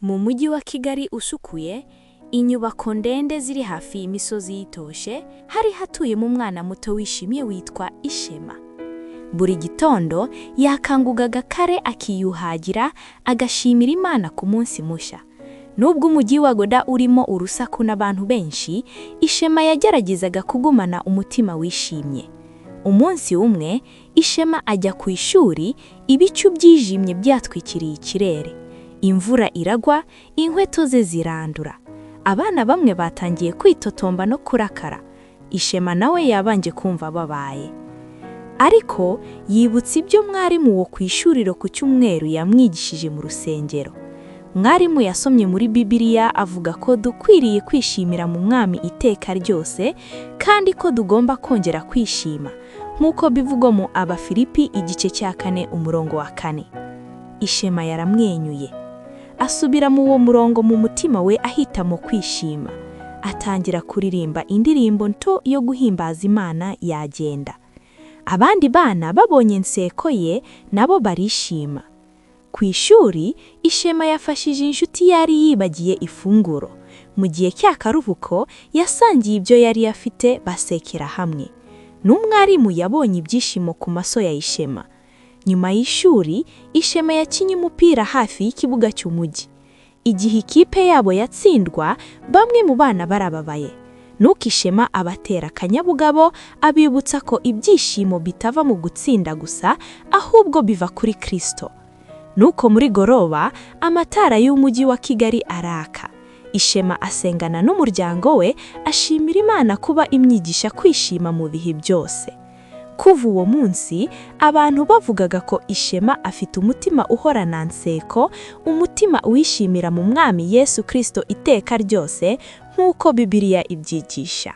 Mu mujyi wa Kigali usukuye, inyubako ndende ziri hafi y'imisozi itoshye, hari hatuyemo umwana muto wishimye witwa Ishema. Buri gitondo yakangugaga kare akiyuhagira, agashimira Imana ku munsi mushya. Nubwo umujyi wagoda urimo urusaku n'abantu benshi, Ishema yageragezaga kugumana umutima wishimye. Umunsi umwe, Ishema ajya ku ishuri, ibicu byijimye byatwikiriye ikirere. Imvura iragwa, inkweto ze zirandura. Abana bamwe batangiye kwitotomba no kurakara. Ishema nawe yabanje kumva ababaye. Ariko yibutse ibyo mwarimu wo ku ishuri ku cyumweru yamwigishije mu rusengero. Mwarimu yasomye muri Bibiliya avuga ko dukwiriye kwishimira mu Mwami iteka ryose kandi ko tugomba kongera kwishima, nk'uko bivugwa mu Abafilipi igice cya 4 umurongo wa 4. Ishema yaramwenyuye. Asubira mu uwo murongo mu mutima we, ahitamo kwishima. Atangira kuririmba indirimbo nto yo guhimbaza Imana yagenda. Abandi bana babonye inseko ye nabo barishima. Ku ishuri, Ishema yafashije inshuti yari yibagiye ifunguro. Mu gihe cy'akaruhuko, yasangiye ibyo yari afite, basekera hamwe. N'umwarimu yabonye ibyishimo ku maso ya Ishema. Nyuma y'ishuri, Ishema yakinnye umupira hafi y'ikibuga cy'umujyi. Igihe ikipe yabo yatsindwa, bamwe mu bana barababaye. Nuko Ishema abatera akanyabugabo, abibutsa ko ibyishimo bitava mu gutsinda gusa, ahubwo biva kuri Kristo. Nuko muri goroba, amatara y'umujyi wa Kigali araka. Ishema asengana n'umuryango we, ashimira Imana kuba imwigisha kwishima mu bihe byose. Kuva uwo munsi, abantu bavugaga ko Ishema afite umutima uhorana nseko, umutima wishimira mu Mwami Yesu Kristo iteka ryose, nk'uko Bibiliya ibyigisha.